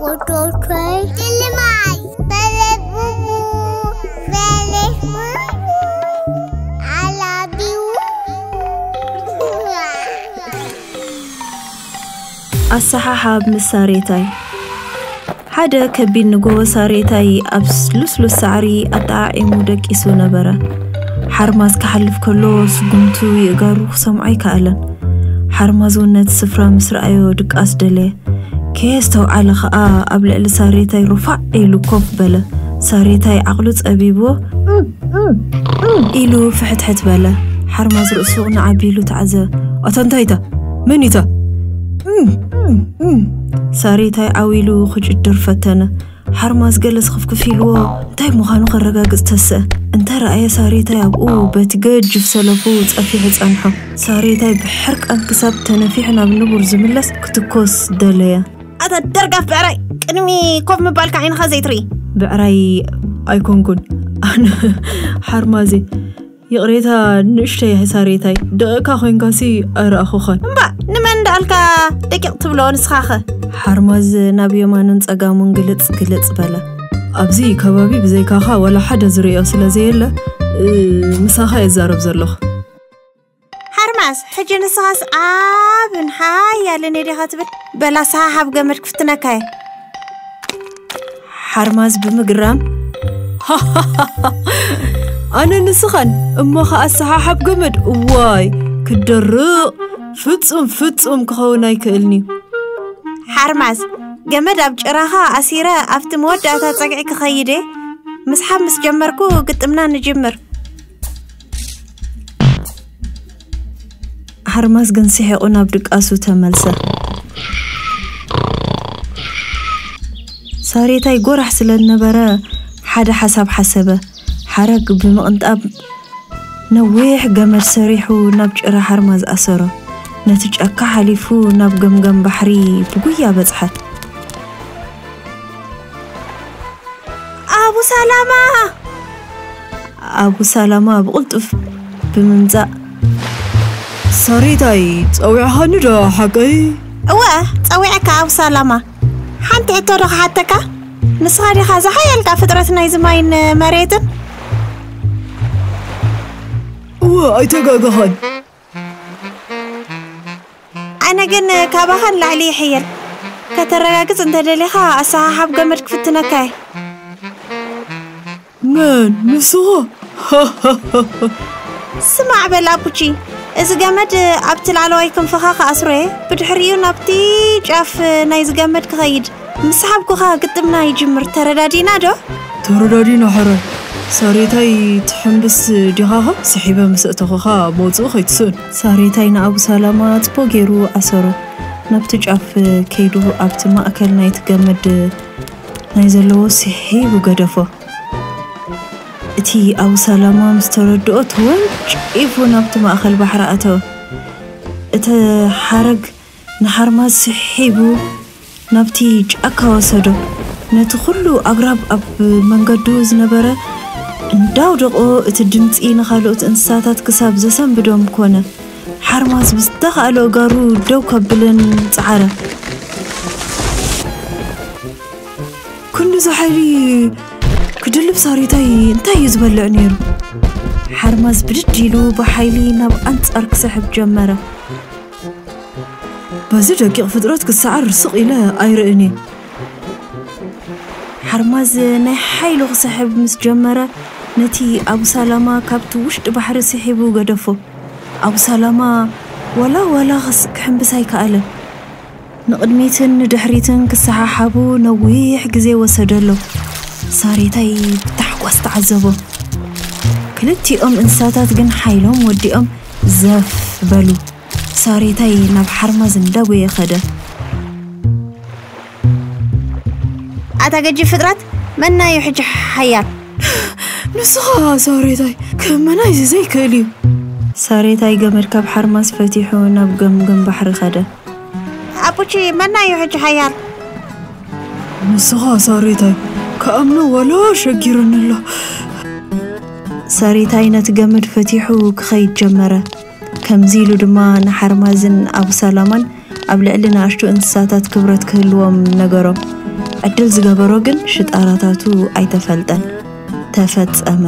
Ototoy. Lilimai. Bele bubu. Bele bubu. I love you. ኣሰሓሓብ ምስ ሳሬታይ። ሓደ ከቢድ ንጎሆ ሳሬታይ ኣብ ልስሉስ ሳዕሪ ኣጠዓዒሙ ደቂሱ ነበረ። ሓርማዝ ክሓልፍ ከሎ ስጉምቱ የእጋሩ ክሰምዖ ኣይከኣለን። ሓርማዝ እውን ነቲ ስፍራ ምስ ረኣዮ ድቃስ ደለየ። ከየስተውዓለ ኸኣ ኣብ ልዕሊ ሳሬታይ ሩፋዕ ኢሉ ኮፍ በለ። ሳሬታይ ዓቕሉ ጸቢብዎ ኢሉ ፍሕትሕት በለ። ሓርማዝ ርእሱ ንዓቢ ኢሉ ተዓዘበ። ኣታ እንታይ እታ? መን እታ? ሳሬታይ ዓው ኢሉ ክጭድር ፈተነ። ሓርማዝ ገለ ስኽፍክፍ ኢልዎ እንታይ ምዃኑ ከረጋግጽ ተስአ። እንተ ረኣየ ሳሬታይ ኣብኡ በቲ ገጅፍ ሰለፉ ጸፊሑ ጸንሖ። ሳሬታይ ብሕርቃን ክሳብ ተነፊሑ ናብ ንቡር ዝምለስ ክትኮስ ደለየ። ኣታ ደርጋፍ ብዕራይ፣ ቅድሚ ኮፍ ምባልካ ዓይንኻ ዘይትርኢ። ብዕራይ ኣይኮንኩን ኣነ ሓርማዜ። ይቕሬታ ንእሽተይ ሳሬታይ፣ ደቕካ ኮይንካሲ ኣይረኣኹኻን። እምባ፣ ንመን እንዳኣልካ ደቂቕ ትብሎ ንስኻኸ? ሓርማዝ ናብ የማኑን ጸጋሙን ግልጽ ግልጽ በለ። ኣብዚ ከባቢ ብዘይካኻ ዋላ ሓደ ዝርእዮ ስለ ዘየለ፣ እ፣ ምሳኻ እየ ዝዛረብ ዘለኹ። ሓርማዝ፣ ሕጂ ንስኻስ ዓብን ሓያልን እየ ዲኻ ትብል? በላ ሰሓሓብ ገመድ ክፍትነካ እየ። ሓርማዝ ብምግራም፣ ኣነ ንስኻን እሞ ኸኣ ሰሓሓብ ገመድ? እዋይ፣ ክደርቕ ፍጹም ፍጹም ክኸውን ኣይክእልን'ዩ። ሓርማዝ፣ ገመድ ኣብ ጭራኻ ኣሲረ ኣብቲ መወዳእታ ጸግዒ ክኸይድ እየ። ምስሓብ ምስ ጀመርኩ ግጥምና ንጅምር። ሓርማዝ ግን ስሒቑ ናብ ድቃሱ ተመልሰ። ሳሬታይ ጎራሕ ስለ ዝነበረ ሓደ ሓሳብ ሓሰበ። ሓረግ ብምቕንጣብ ነዊሕ ገመድ ሰሪሑ ናብ ጭራ ሓርማዝ ኣሰሮ። ነቲ ጫካ ሓሊፉ ናብ ገምገም ባሕሪ ብጉያ በጽሐ። ኣቡ ሰላማ! ኣቡ ሰላማ ብቕልጡፍ ብምምጻእ፣ ሳሬታይ፣ ጸዊዕኻኒ ዶ ሓቀይ? እወ፣ ጸዊዐካ ኣቡ ሰላማ። ሓንቲ ሕቶ ዶ ክሓተካ? ንስኻ ዲኻ ዝሓየልካ ፍጥረት ናይዚ ማይን መሬትን? እወ፣ ኣይተጋገኻን። ኣነ ግን ካባኻ ንላዕሊ ይሕየል። ከተረጋግጽ እንተደሊኻ ኣሰሓሓብ ገመድ ክፍትነካ እየ። መን? ንስኻ? ስማዕ በል ኣቡቺ፣ እዚ ገመድ ኣብቲ ላዕለዋይ ክንፍኻ ክኣስሮ እየ። ብድሕሪኡ ናብቲ ጫፍ ናይዚ ገመድ ክኸይድ። ምስ ሓብኩኻ ግጥምና ይጅምር። ተረዳዲና ዶ? ተረዳዲና ሕራይ። ሳሬታይ ትሕምብስ ዲኻኻ? ስሒበ ምስ እተኹኻ መውጽኡ ከይትስእን። ሳሬታይ ንኣቡ ሰላማ ጽቡቕ ገይሩ ኣሰሮ። ናብቲ ጫፍ ከይዱ ኣብቲ ማእከል ናይቲ ገመድ ናይ ዘለዎ ስሒቡ ገደፎ። እቲ ኣቡ ሰላማ ምስ ተረድኦ ተወንጪፉ ናብቲ ማእከል ባሕሪ ኣተወ። እቲ ሓረግ ንሓርማዝ ስሒቡ ናብቲ ጫካ ወሰዶ። ነቲ ኩሉ ኣግራብ ኣብ መንገዱ ዝነበረ እንዳውደቆ እቲ ድምጺ ንኻልኦት እንስሳታት ክሳብ ዘሰንብዶም ኮነ። ሓርማዝ ብዝተኻእሎ ኣእጋሩ ደው ከብለን ጸዓረ። ክንድዚ ሓይሊ ክድልብ ሳሬታይ እንታይ እዩ ዝበልዕ ነይሩ? ሓርማዝ ብድድ ኢሉ ብሓይሊ ናብ ኣንጻር ክስሕብ ጀመረ። በዚ ደቂቕ ፍጥረት ክሰዓር ስቕ ኢለ ኣይርእን እየ። ሓርማዝ ናይ ሓይሉ ክስሕብ ምስ ጀመረ፣ ነቲ ኣቡ ሰላማ ካብቲ ውሽጢ ባሕሪ ስሒቡ ገደፎ። ኣቡ ሰላማ ዋላ ዋላ ክስ-፣ ክሕምብስ ኣይከኣለን። ንቕድሚትን ንድሕሪትን ክሰሓሓቡ ነዊሕ ግዜ ወሰደሎም። ሳሬታይ ብታሕጓስ ተዓዘቦም። ክልቲኦም እንስሳታት ግን ሓይሎም ወዲኦም ዘፍ በሉ። ሳሬታይ ናብ ሓርማዝ እንዳጎየ ከደ። ኣታ ገጂፍ ፍጥረት፣ መናዩ ሕጂ ሓያል? ንስኻ ሳሬታይ፣ ክእመን ኣይዚ ዘይክእል እዩ። ሳሬታይ ገመድ ካብ ሓርማዝ ፈቲሑ ናብ ገምገም ባሕሪ ከደ። ኣቡቺ፣ መናዩ ሕጂ ሓያል? ንስኻ ሳሬታይ፣ ክኣምኖ ዋላ ሸጊሩኒ ኣሎ። ሳሬታይ ነቲ ገመድ ፈቲሑ ክኸይድ ጀመረ። ከምዚ ኢሉ ድማ ንሓርማዝን ኣቡ ሰላማን ኣብ ልዕሊ ንኣሽቱ እንስሳታት ክብረት ክህልዎም ነገሮም። ዕድል ዝገበሮ ግን ሽጣራታቱ ኣይተፈልጠን። ተፈጸመ።